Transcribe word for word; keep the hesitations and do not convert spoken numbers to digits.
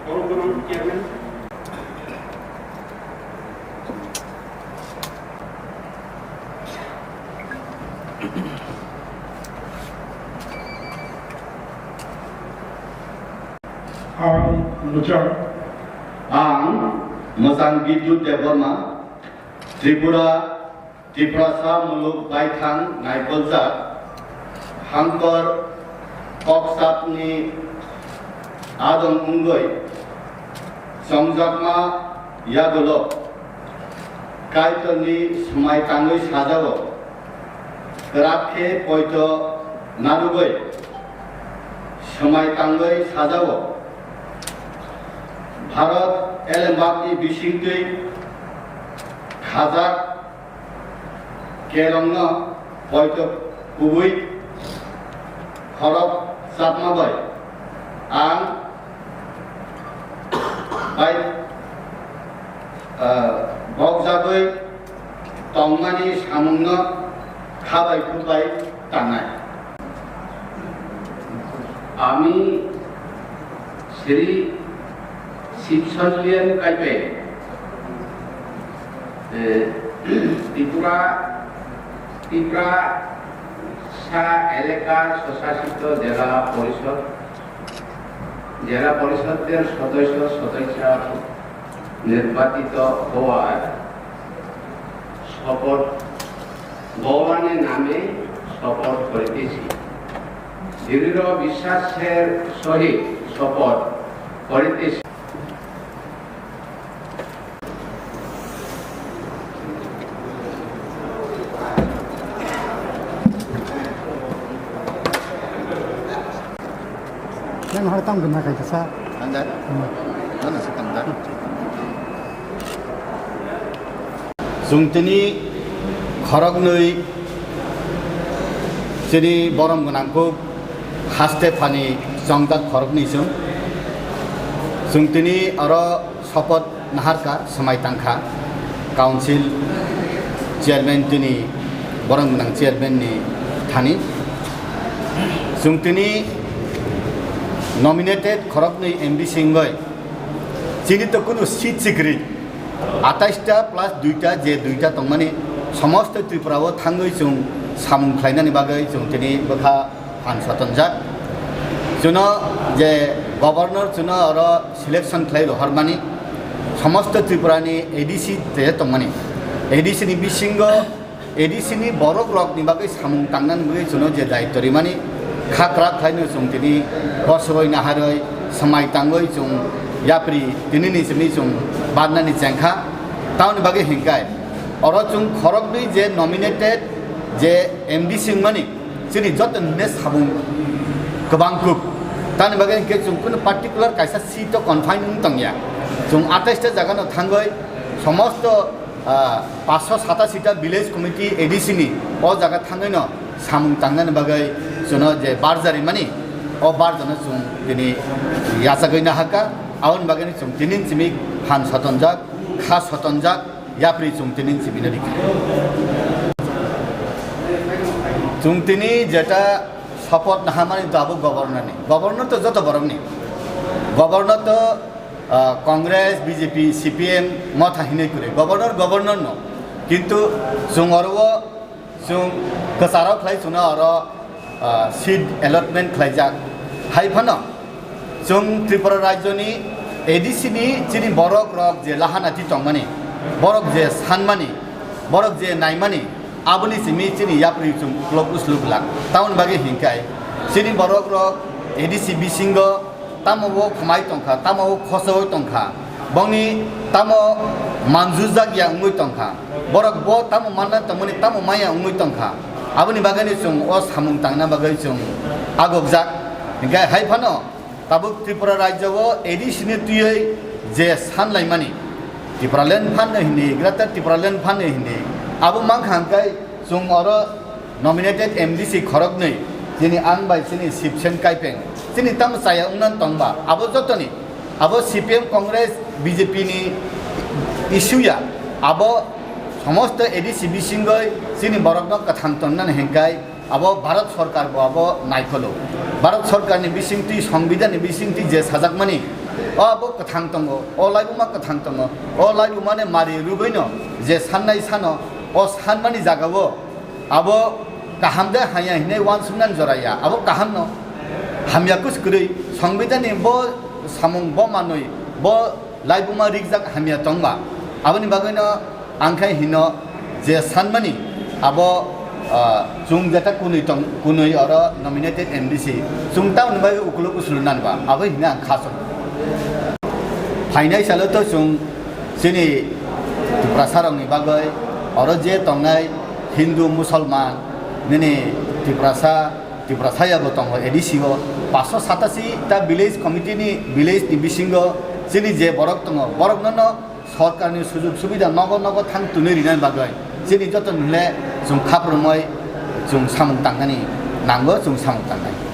Ang Mujang. Ang Mujang Bidyut Debbarma, Tripura, Tiprasa muluk baithang naipoljak, hangkor koksapni adong wngwi chongjakma yagulo Kaitorni swmai tangwi sajao, kwrak khe poito narwgwi swmai tangwi sajao. Bharat elembakni bisingtwi khajak Kerongno poito kubui khorok chapma bai ang bai, ah, bokjagwi tongmani samungno khabai khubai tangnai. আমি শ্রী শিবচন্দ্রিয়ান কাইপে, এ, ত্রিপুরা, ত্রিপুরা সা এলাকা স্বশাসিত জেলা পরিষদ, জেলা পরিষদের সদস্য সদস্য নির্বাচিত হওয়ার শপথ গ্রহণের নামে শপথ করিতেছি। দৃঢ় বিশ্বাসের সহিত শপথ করিতেছি। Yang hari tam guna kai kasa. Anda? Hmm. Mana sih tanda? Chwng tini khoroknwi chini borom gwnang kuk haste phani chongjak khoroknwi chwng. Chwng tini oro sopoth naharkha, swmai tangkha council chairman tini borom gwnang chairman ni thani. Chwng tini nominated khoroknwi M D C wngwi chini to kunu seat sikri. Atais ta plus dui ta, je dui ta tongmani, somosto Tripura o thangwi chwng samung khlainani bagwi chwng tini bwkha phan sotonjak. Chwngno je governor chwngno oro selection khlai rohormani, somosto Tripura ni A D C je tongmani, A D C ni bisingo A D C ni borok rok ni bagwi samung tangnani bagwi chwngno je daityo rimani, kha kwrak khlaino chwng tini bosogwi naharwi swmai tangwi chwng yapri tini ni simi chwng barnani chengkha. Tamoni bagwi hinkai oro chwng khoroknwi je nominated je M D C wngmani, chini joto ni samung kwbang kuk. Tamoni bagwi hinkhe chwng kunu particular kaisa seat o confine wng tongya. Chwng atais ta jaga no thangwi somosto ah, paanch sho satasi ta village committee A D C ni o jaga thangwi no samung tangnani bagwi chwngno je barja rimani, o barja no chwng tini yachagwi nahakha, aboni bagwi no chwng tini simi phan sotonjak, kha sotonjak, yapri chwng tini simi no rikha. Chwng tini jeta support nahamani tabuk governor ni, governor to joto borok ni, governor to ah, Congress, B J P, C P M motha hinwi kwrwi. Governor, governor no. Kintu chwng oro o chwng kwcharo khlai chwngno oro, ah, seat allotment khlaijak. Hai phano chwng Tripura rajyo ni A D C ni chini borok rok je lahana ti tongmani, borok je sanmani, borok je naimani, aboni simi chini yapri chwng uklok usluk lak. Tamoni bagwi hinkai chini borok rok A D C bisingo tamo bo khwmai tongkha, tamo bo khosoi tongkha, bongni tamo manjujak ya wngwi tongkha, borok bo tamo manna tongmani tamo maya wngwi tongkha, aboni bagwino chwng o samung tangna bagwi chwng agokjak. Hinkhe hai phano tabuk Tripura rajyo o A D C ni twiwi je sanlaimani, Tipraland phanno hindi, Greater Tipraland phanno hindi, abo mankha hwnkhe chwng oro nominated M D C khoroknwi, chini ang bai chini Sibsen Kaipeng, chini tamo chaya wngna tongba, abo jotoni, abo C P M, Congress, B J P ni issue ya, abo somosto A D C bisingoi chini borokno kwthang tonnani hinkai, abo Bharat Sorkar bo abo naikholo. Bharat Sorkar ni bisingtwi, Songbidan ni bisingtwi je sajakmani, O abo kwthang tongo, o laibuma kwthang tongo, o laibumani mari rwbaino je sannai sano, o sanmani jagao abo kaham de hamya hinwi uansuknani jora ya, abo kahamno hamya kus kwrwi. Songbidani bo samung, bo manwi, bo laibuma rikjak hamya tongba, aboni bagwino ang khe hino je sanmani abo, ah, chwng jeta kunui tong, kunui oro nominated M D C, chwng tamoni bagwi ukuluk usulunani ba, abo hino ang kha song. Phainai salo to chwng chini Tiprasa rokni bagwi oro je tongnai Hindu, Musolman, nini Tiprasa, Tiprasa yabo tongo A D C o, paanso satasi ta village committee ni, village ni bisingo chini je borok tongo, borok no no sorkar ni sujug subida nogo nogo thang twnwi rinani bagwi chini joto ni hwnle chwng khaprwmwi chwng samung tangnani nango, chwng samung tangnai.